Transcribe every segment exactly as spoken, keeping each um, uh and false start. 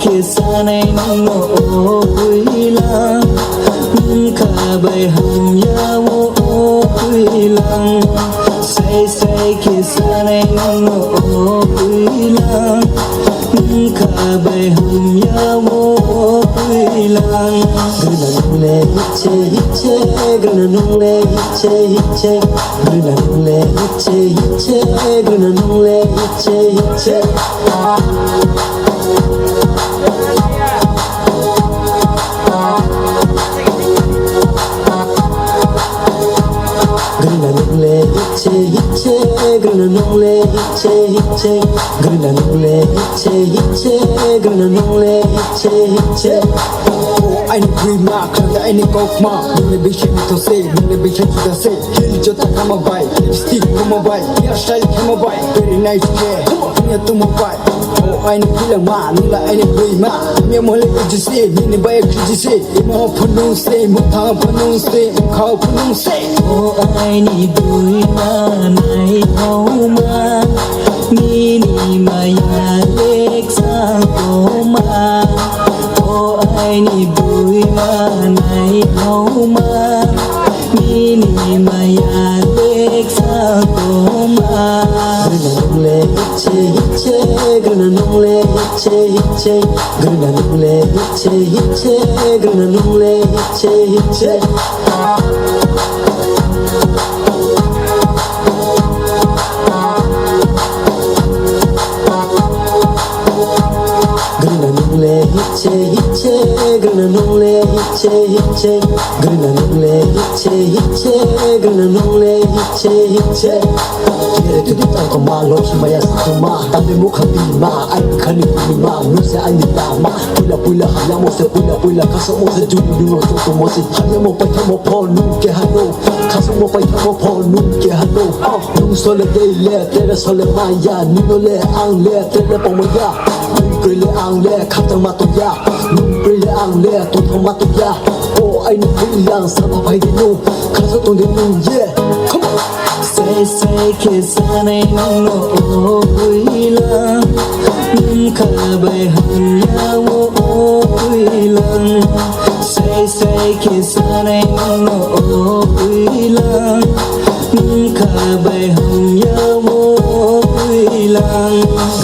Khe sanai nungno o puila, nungkha bai hamya o, o puila. Sai sai khe sanai nungno o puila, nungkha bai hamya o, o puila. Guna nungle hiche hiche, guna nungle hiche hiche, guna nungle hiche hiche, guna nungle hiche hiche. Guna nungle hiche hiche, guna nungle hiche hiche, guna nungle hiche hiche, guna nungle hiche hiche. O aini bwima, khwlai aini kokma, nungle bisi ni those, nungle bisi juda se. Heel jota kama bai, lipstick kama bai, hairstyle kama bai, very nice ke, dunia tuma bai. O aini pilangma, nula aini bwima, hamya mole ujise, nini bai ujise, imo phunung se, muthang phunung se, mukha phunung se. O aini bwima nai homa, nini maya lek sa koma. O aini bwima nai homa, nini maya lek sa koma. Guna nungle hiche hiche, guna nungle hiche hiche, guna nungle hiche hiche, guna nungle hiche hiche. Guna nungle hiche hiche, guna nungle hiche hiche, guna nungle hiche hiche, guna nungle hiche hiche. Kere tudi tangkoma, lokhi maya sakuma, tambe mukha bima, ai bukhani bima, nuse ani lama. Puila puila hamya mose, puila puila kaso mose, juni nungo soto mose, hamya mo paitha mo pho nung ke hano, kaso mo paitha mo pho nung ke hano. Nung sole dei le, tere sole maya, nino le ang le, tere pamaya. Nung kri le ang le, khatang ma tong ya. Nung kri le ang le, tong thang ma tong ya. O aini kri yang sama pai de nung, kaso tong de nung ye. Come on. Sai sai khe sanai nungno o puila, nungkha bai hamya o, o puila. Sai sai khe sanai nungno o puila, nungkha bai hamya o, o puila.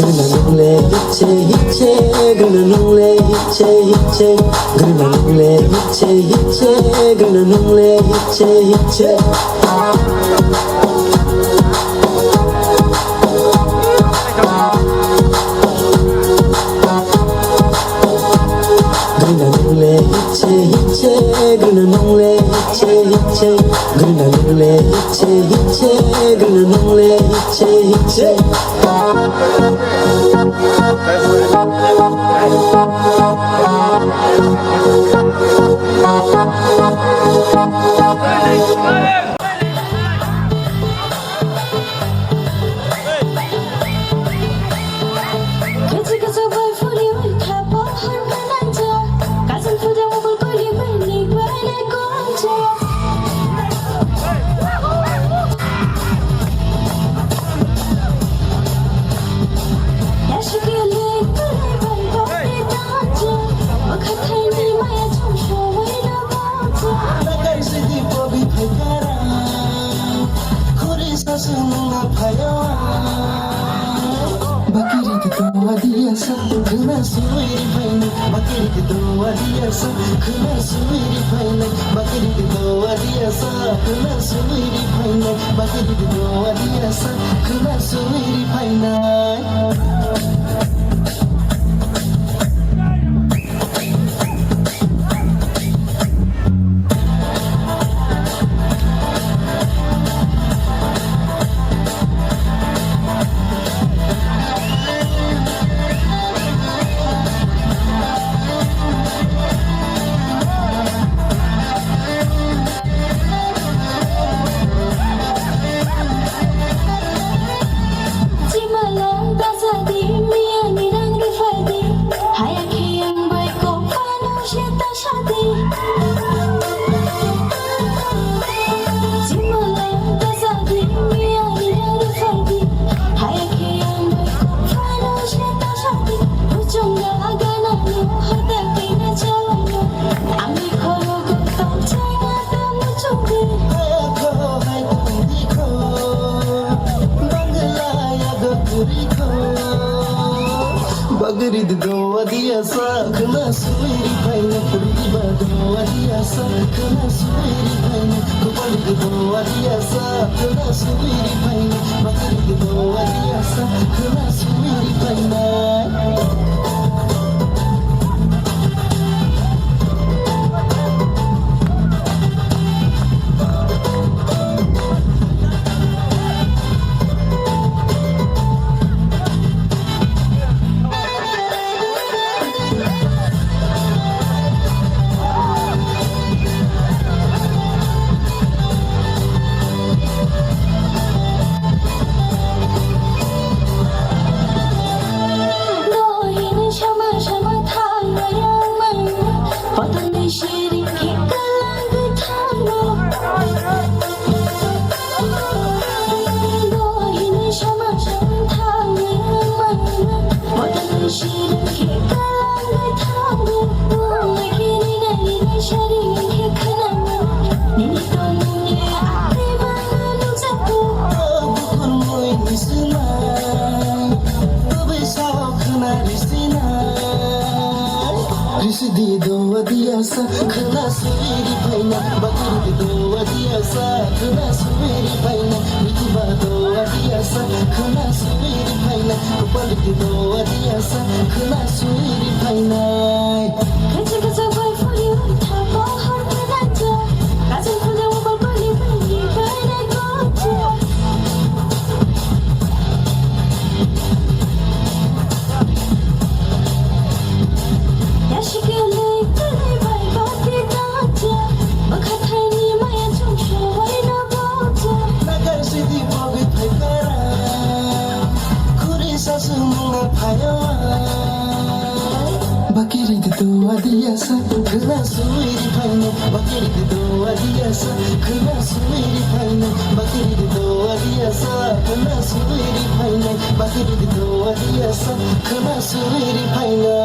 Guna nungle hiche hiche, guna nungle hiche hiche, guna nungle hiche hiche, guna nungle hiche hiche. Guna nungle hiche hiche, guna nungle hiche hiche, guna nungle hiche hiche, guna nungle hiche hiche. Bakiri kita dia sa, kena sui di paine. Bakiri kita dia sa, kena sui di paine. Bakiri kita dia sa, kena sui di paine. Bakiri kita dia sa, kena sui di paine. Doa dia sa khna suiri paina, riba doa dia sa khna suiri paina, kupali doa dia sa khna suiri paina, bakari doa dia sa khna suiri paina. Dohini sama sama thangnai ang mangna, patani shirin khe kalang thangna. Dohini sama sama thangnai ang mangna, patani shirin khe kalang thangna. Dohini nai nai sharing khe khanangna, nini tongmungni akhri mangna nukjakgo. Bukur mui ni sinai, tobei sao khna ri sinai. Risi di doa dia sa khna suiri paina, bakiri di doa dia sa khna suiri paina, mitiba doa dia sa khna suiri paina, kupali di doa dia sa khna suiri paina. Kacha kacha bai phuri untha pohor phananja, kacha phuja wabal pali pali kainai kocha. Bakiri de doa dia sa khna suiri paina, bakiri de doa dia sa khna suiri paina, bakiri de doa dia sa khna suiri paina, bakiri de doa dia sa khna suiri paina.